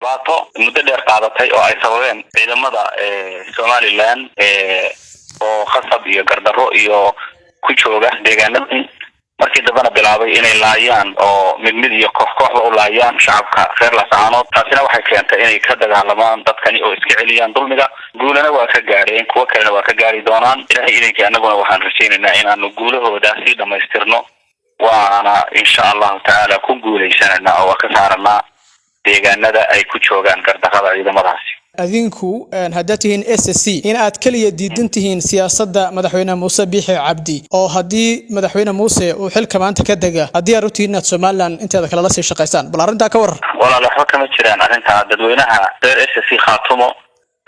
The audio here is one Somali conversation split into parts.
Dhibaato muddo dheer qaadatay oo ay sababeen ciidamada Somaliland oo khasab iyo gardarro iyo ku jooga deegaanadan, markii dambena bilaabay inay laayaan oo mid mid iyo koox kooxba u laayaan shacabka reer Laascaanood. Taasina waxay keentay inay ka dagaalamaan dadkani oo iska celiyaan dulmiga. Guulana waa ka gaadheen, kuwo kalena waa ka gaari doonaan, Ilahay idinkii. Annaguna waxaan rajaynaynaa inaanu guulahooda sii dhamaystirno, waana insha Allahu tacaala ku guuleysananaa oo waa ka saaranaa deegaanada ay ku joogaan gardarrada ciidamadaasi. Adinku haddaad tihiin SSC, in aad keliya diidan tihiin siyaasadda Madaxweyne Muuse Biixi Cabdi, oo haddii Madaxweyne Muuse uu xilka maanta ka dega, haddii aad u tihiin inaad Somaliland inteeda kale la sii shaqaysaan, bal arrintaa ka warar. Walaal, waxba kama jiraan arrintaa. Dadweynaha reer SSC Khaatumo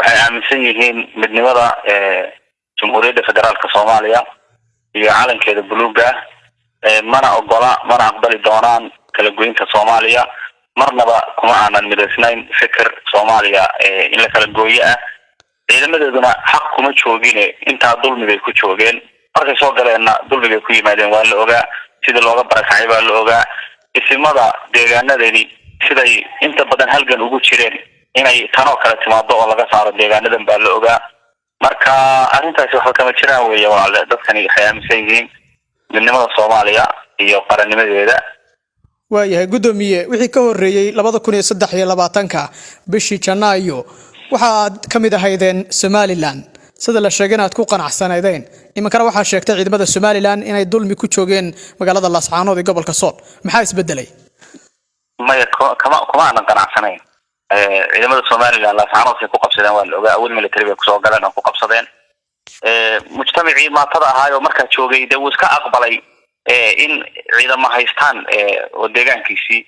waxay aaminsan yihiin midnimada Jamhuuriyadda Federaalka Soomaaliya iyo calankeeda buluuga. Mana ogola, mana aqbali doonaan kala goynta Soomaaliya. Marnaba kuma aanan midaysnayn fikir Soomaaliya in la kala gooyo ah. Ciidamadeeduna xaq kuma joogine, intaa dulmi bay ku joogeen. Markay soo galeenna dulmigay ku yimaadeen, waa la ogaa. Sidii looga barakacay baa la ogaa. Isimada deegaanadani siday inta badan halgan ugu jireen inay tanoo kale timaado oo laga saaro deegaanadan baa la ogaa. Marka arrintaasi waxba kama jiraan weeye, walaale. Dadkani waxay aaminsan yihiin midnimada Soomaaliya iyo qarannimadeeda. Waayahay, guddoomiye. Wixii ka horreeyey 2023-ka bishii Janaayo, waxaad ka mid ahaydeen Somaliland, sida la sheegay inaad ku qanacsanaydeen. Iminkana waxaa sheegtay ciidamada Somaliland inay dulmi ku joogeen magaalada Laascaanood ee gobolka Sool. Maxaa isbedelay? Maya, kuma aanan qanacsanayn. Ciidamada Somaliland Laascaanood say ku qabsadeen waa la ogaa. Awood military bay kusoo galeen oo ku qabsadeen. Mujtamacii maatada ahaayoo markaa joogay dee wuu iska aqbalay in ciidamo haystaan oo deegaankiisii,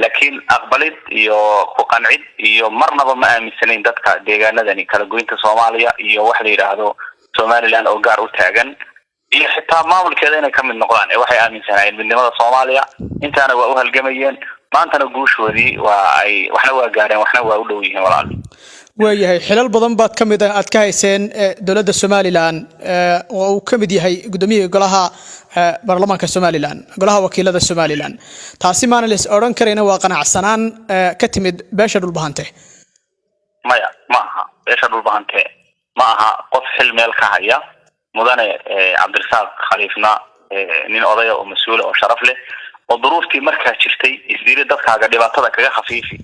laakiin aqbalid iyo ku qancid iyo marnaba ma aaminsanayn dadka deegaanadani kala goynta Soomaaliya iyo wax la yidhaahdo Somaliland oo gaar u taagan iyo xitaa maamulkeeda inay kamid noqdaan. Ee waxay aaminsanaayeen midnimada Soomaaliya. Intaana waa u halgamayeen, maantana guushoodii waa ay waxna waa gaareen, waxna waa u dhow yihiin, walaal. Waayahay. Xilal badan baad ka mid ah aad ka hayseen dowladda Somaliland, oo uu ka mid yahay guddoomiyihii golaha baarlamaanka Somaliland, golaha wakiilada Somaliland. Taasi maana la is odhan karayna waa qanacsanaan ka timid beesha Dhulbahante? Maya, ma aha beesha Dhulbahante, ma aha qof xil meel ka haya. Mudane Cabdirasaaq Khaliifna nin odaya oo mas-uula oo sharaf leh oo duruuftii markaa jirtay isyiri dadkaaga dhibaatada kaga khafiifi,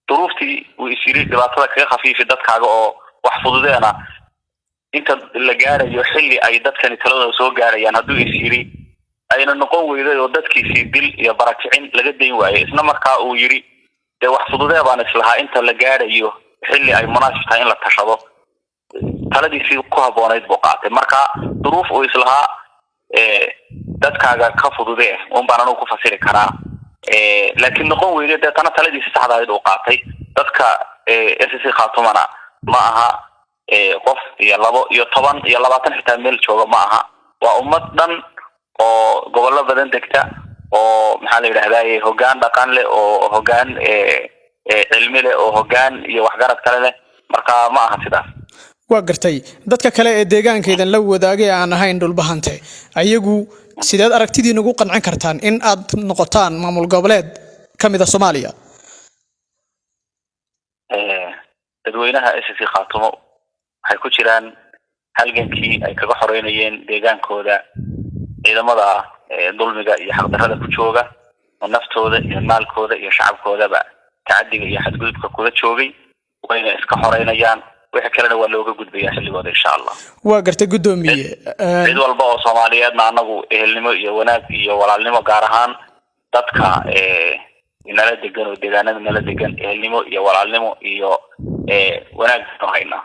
duruuftii uu isyiri dhibaatada kaga khafiifi dadkaaga oo wax fududeena inta la gaarayo xilli ay dadkani taladooda soo gaarayaan, hadduu is yiri ayna noqon weyday oo dadkiisii dil iyo barakicin laga dayn waayay, isla markaa uu yiri dee wax fududee baan islahaa inta la gaarayo xilli ay munaasib tahay in la tashado, taladiisii ku habboonayd buu qaatay. Marka duruuf uu islahaa dadkaaga ka fududee un baan anugu ku fasiri karaa, laakiin noqon weyday, deetana taladiisi saxda ahayd uu qaatay. Dadka SSC Khaatumana ma aha qof iyo labo iyo 10 iyo 20 xitaa meel jooga ma aha. Waa ummad dhan oo gobollo badan degta oo maxaa la yidhahdaye hoggaan dhaqan leh oo hoggaan cilmi leh oo hoggaan iyo waxgarad kale leh. Marka ma aha sidaas. Waa gartay. Dadka kale ee deegaankaydan la wadaagay aan ahayn Dhulbahante, ayagu sideed aragtidiin ugu qancin kartaan in aad noqotaan maamul goboleed ka mid a Soomaaliya? Dadweynaha SSC Khaatumo waxay ku jiraan halgankii ay kaga xoreynayeen deegaankooda ciidamada dulmiga iyo xaqdarrada ku jooga oo naftooda iyo maalkooda iyo shacabkoodaba tacadiga iyo xadgudubka kula joogay. Wayna iska xoreynayaan, wixii kalena waa looga gudbaya xilligooda, insha Allah. Waa gartay, guddoomiye. Cid walba oo Soomaaliyeedna anagu ehelnimo iyo wanaag iyo walaalnimo, gaar ahaan dadka nala degan oo deegaanada nala degan, ehelnimo iyo walaalnimo iyo wanaag noo haynaa.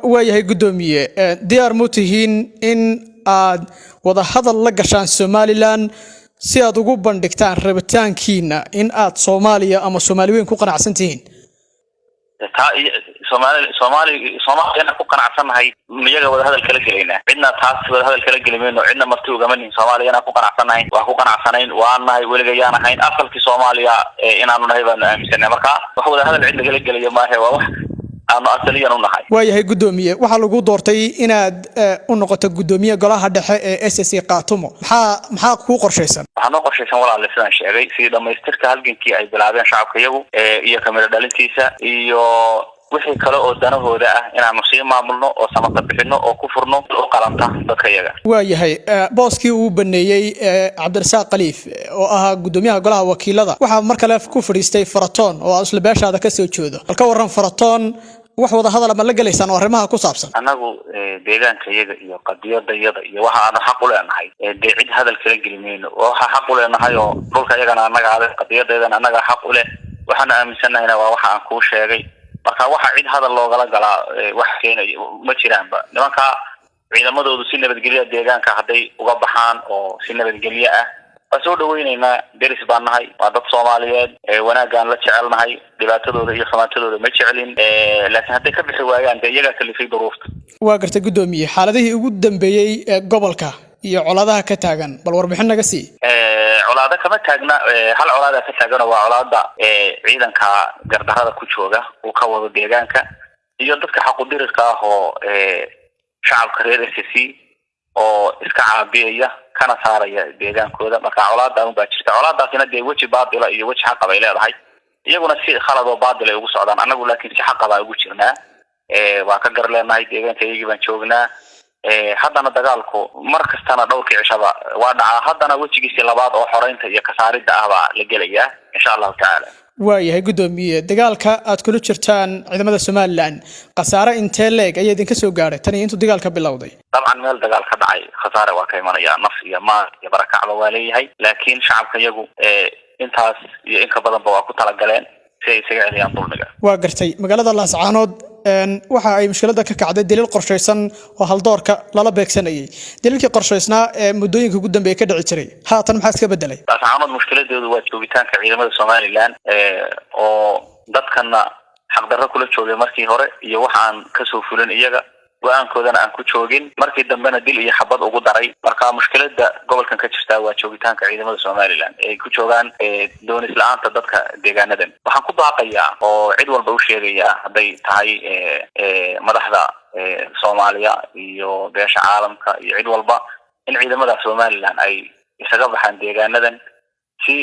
Waayahay, guddoomiye. Diyaar mu tihiin in aad wadahadal la gashaan Somaliland si aad ugu bandhigtaan rabitaankiina in aad Soomaaliya ama Soomaali weyn ku qanacsan tihiin? Taa Soomaali Soomaali Soomaaliyana ku qanacsannahay, iyaga wadahadal kala gelaynaa. Cidna taas wadahadal kala geli mayno, cidna marti ugama nihin. Soomaaliyana ku qanacsannahay, waa ku qanacsanayn, waan nahay, weliga yaan ahayn. Asalkii Soomaaliya inaanu nahay baanu aaminsanay. Marka wax wadahadal cid lagala gelayo maahe, waa wax. Aanu asaliyan u nahay. Waayahay guddoomiye, waxaa lagu doortay inaad u noqoto guddoomiye golaha dhexe ee SSC Khaatumo. Maxaa kuu qorshaysan? Waxaa noo qorshaysan, walaale, sidaan sheegay, sidii dhamaystirka halgankii ay bilaabeen shacabka iyagu iyo kamida dhalintiisa iyo wixii kale oo danahooda ah inaanu sii maamulno oo samata bixino oo ku furno u qalanta dadka iyaga. Waayahay, booskii uu baneeyey Cabdirasaaq Khaliif oo ahaa guddoomiyaha golaha wakiilada waxaa mar kale ku fadhiistay Faratoon oo isla beeshaada kasoo jeedo. Bal ka waran Faratoon, wax wada hadal ama la gelaysaan oo arrimaha ku saabsan? Annagu deegaanka iyaga iyo qadiyada iyada iyo waxa aanu xaq u leenahay dee cid hadal kala geli mayno. Waxa xaq u leenahay oo dhulka iyagana annaga ale, qadiyadayadana annaga xaq u leh. Waxaanu aaminsannahayna waa waxa aan kuu sheegay. Marka waxa cid hadal loogala galaa wax keenaya ma jiraanba. Nimanka ciidamadoodu si nabadgelya deegaanka hadday uga baxaan oo si nabadgelye ah, waa soo dhaweyneynaa. Deris baan nahay, waa dad Soomaaliyeed, wanaagaan la jecelnahay, dhibaatadooda iyo xumaantadooda ma jecelin. Laakiin hadday ka bixi waayaan, dee iyagaa kalifay duruufta. Waa gartay guddoomiye. Xaaladihii ugu dambeeyey ee gobolka iyo colaadaha ka taagan, bal warbixin naga sii. Colaado kama taagna. Hal colaada ka taagano, waa colaada ciidanka gardarada ku jooga uu ka wado deegaanka iyo dadka xaqudirirka ah oo shacabka reer SSC oo iska caabiyaya kana saaraya deegaankooda. Marka colaada un baa jirta. Colaadaasina dee weji baatila iyo weji xaqa bay leedahay. Iyaguna si khalad oo baatil ay ugu socdaan, annagu laakiin si xaqa baa ugu jirnaa. Waa ka gar leenahay, deegaanka iyagii baan joognaa. Haddana dagaalku mar kastana dhowrkii cishaba waa dhacaa. Haddana wejigiisii labaad oo xoreynta iyo kasaaridda ah baa la gelayaa, insha Allahu tacaala. Waayahay guddoomiye, dagaalka aad kula jirtaan ciidamada Somaliland khasaare intee leeg ayaa idinka soo gaadhay tan iyo intuu dagaalka bilowday? Dabcan, meel dagaal ka dhacay khasaare waa ka imanaya, naf iyo maal iyo barakacba waa leeyahay. Laakiin shacabka iyagu intaas iyo in ka badanba waa ku talagaleen si ay isaga celiyaan dulmiga. Waa gartay. Magaalada Laascaanood waxa ay mushkiladda ka kacday daliil qorshaysan oo haldoorka lala beegsanayay. Daliilkii qorshaysnaa ee muddooyinka ugu dambeeya ka dhici jiray haatan maxaa iska bedelay? Laascaanood mushkiladeedu waa joogitaanka ciidamada Somaliland oo dadkana xaqdarro kula joogay markii hore iyo waxa aan kasoo fulin iyaga go-aankoodana aan ku joogin, markii dambena dil iyo xabad ugu daray. Marka mushkilada gobolkan ka jirtaa waa joogitaanka ciidamada Somaliland ay ku joogaan doonis la-aanta dadka deegaanadan. Waxaan ku baaqayaa oo cid walba u sheegayaa, hadday tahay madaxda Soomaaliya iyo beesha caalamka iyo cid walba, in ciidamada Somaliland ay isaga baxaan deegaanadan si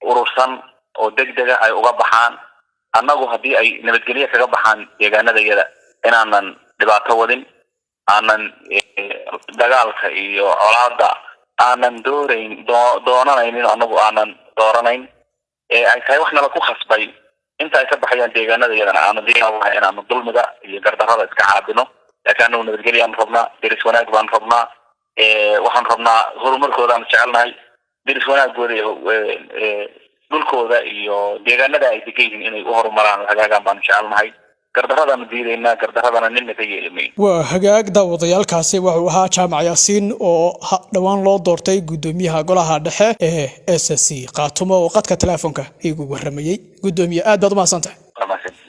urursan oo degdega ay uga baxaan. Annagu haddii ay nabadgelyo kaga baxaan deegaanadayada, inaanan dhibaato wadin, aanan dagaalka iyo colaada aanan doorayn, doonanaynin, annagu aanan dooranayn, ee ay tahay wax nala ku khasbay. Inta ay ka baxayaan deegaanada iyadana aanu diyaar unahay inaanu dulmiga iyo gardarrada iska caabino. Laakiin anagu nabadgelyaanu rabnaa, deris wanaag baanu rabnaa, waxaan rabnaa horumarkoodaanu jecelnahay, deris wanaagooda iyo dhulkooda iyo deegaanada ay degan yihiin inay u horumaraan oo hagaagaan baanu jecelnahay. Gardarradaanu diidaynaa, gardaradana nina ka yeeli mayn. Waa hagaag daawadayaalkaasi wuxuu ahaa Jaamac Yaasiin oo dhowaan loo doortay guddoomiyaha golaha dhexe ee SSC Khaatumo oo qadka telefoonka igu waramayey. Guddoomiye, aad baad u mahadsantahay.